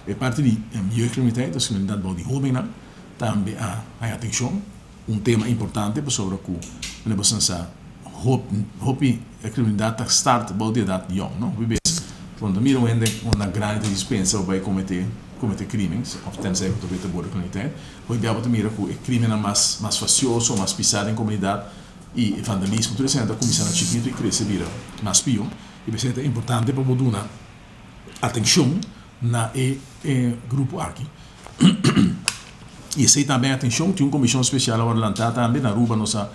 E parti di jeugdcriminaliteit, dus kriminalidat bou di hóbennan, tambe a haña atenshon. Un tema importante pasobra ku mene bo sa hopi kriminalidat ta start bou di edat yòn, no? Hopi bes bo no ta mira un hende una grandi ta dispensa pa bai komete komete krimen òf tensei ku ta bai ta borde kriminaliteit. Hopi bia bo ta mira ku e krimennan mas mas fasioso, mas pisá den komunidat i e vandalismo tur esei ta kuminsá na chikitu i krese bira mas pió. I p'esei ta importante pa bo duna atenshon na e grupo aki. I esei tambe atenshon, tin un komishon spesial awor lantá tambe na Aruba. Nos a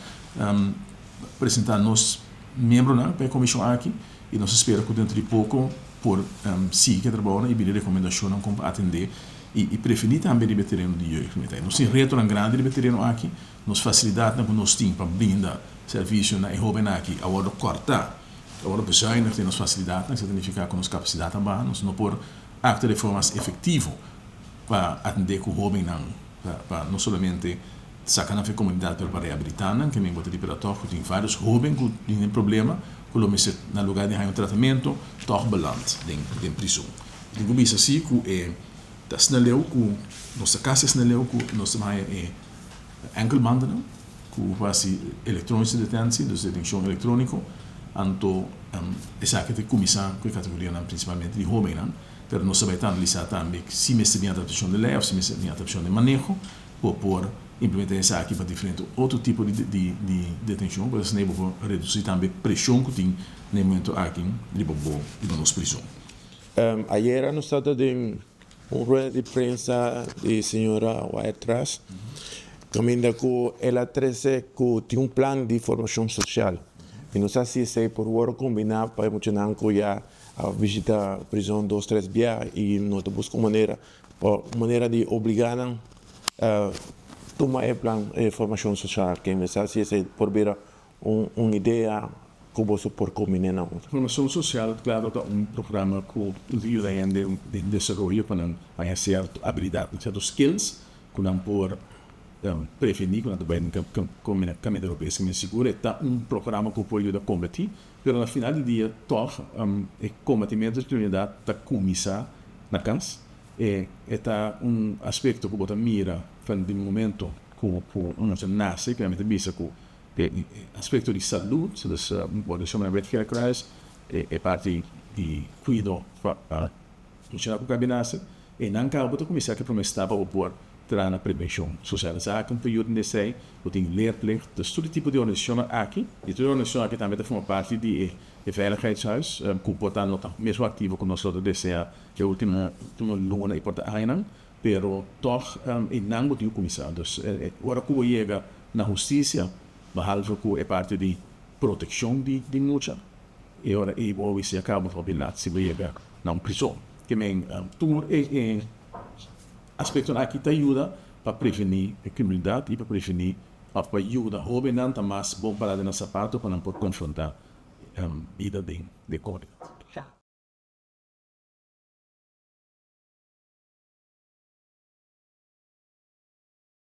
presentá nos miembronan pa e komishon aki i nos a spera ku dentro di poko por sigui ku e trabounan i bini rekomendashonnan kon pa atendé i prevení tambe riba e tereno di jeugdcriminaliteit. Nos tin retonan grandi riba e tereno aki, nos fasilidatnan ku nos tin pa brinda servisio na e hóbennan aki a wòrdu kòrtá. Ta wòrdu bezuinigd den nos fasilidatnan, esei ta nifiká ku nos kapasidat a baha, nos no por aktua di forma mas efektivo pa atendé ku hóbennan, pa no solamente saka nan for e komunidat pero pa rehabilitá nan. Ke men bo ta ripitá tòg ku tin vários hóben ku tin den problema ku lo mester na lugá di haña un tratamentu tòg beland den prizon. Mi tin ku bisa si ku e ta asina leu ku nos ta kasi asina leu ku nos ta haña e enkelbandennan. Ku hasi elektronische detentie, dus detenshon elektróniko, anto esaki ta kuminsá ku e kategorianan prinsipalmente di hóbennan, pero nos ta bai ta analisá tambe si mester bin adaptashon di lei òf si mester bin adaptashon di maneho pa por implementá esaki pa diferente otro tipo di detenshon, pasobra asina bo por redusí tambe preshon ku tin na e momento aki riba bo riba nos prizon. Ayera nos tabata den un rueda di prensa di señora Wyatt-Ras caminda cu el a trece cu tin un plan di formacion social y nos a haci esey por worde combina pa e muchanan cu ya a bishita prison dos tres bia y nos ta busca un manera pa un manera di obliga nan tuma e plan e formacion social aki. Mi sa si esey por bira un idea ku boso por kombiné na otro. Formacion social, claro, ta un programa ku ta yuda hende den desaroyo pa nan haña sierto abilidatnan, sierto skills ku nan por prevení ku nan ta bai den kaminda robes. Mi sigur e ta un programa ku por yuda kombatí, pero na final di dia tòg e kombatimentu di kriminalidat ta kuminsá na kas. E ta un aspekto ku bo ta mira for di momento ku un mucha nase, ku mi ta bisa ku E aspecto di salud, dus bo ta shama na Red Gele Kruis, e parti di cuido pa funciona cu cabinace, e nan caba bo ta cuminsa cu e prome stap pa bo por traha na prevencion social. Esaki un periodo den esey bo tin leerplicht, dus tur e tipo di organisacionnan aki, y tur e organisacion aki tambe ta forma parti di e veiligheidshuis, cu por ta no ta mesun activo cu nos lo ta desea e ultimo luna y por ta añanan, Pero tòg e nan bo tin ku kuminsá. Dus ora ku bo yega na hustisia, behalve ku e parti di protekshon di mucha, e ora ei bo wisi a kaba hopi lat si bo yega na un prison. Ke men tur e aspektonan aki ta yuda pa prevení e kriminalidat i pa prevení òf pa yuda hóbennan ta mas bon pará den nan sapato pa nan por konfrontá bida den komunidat.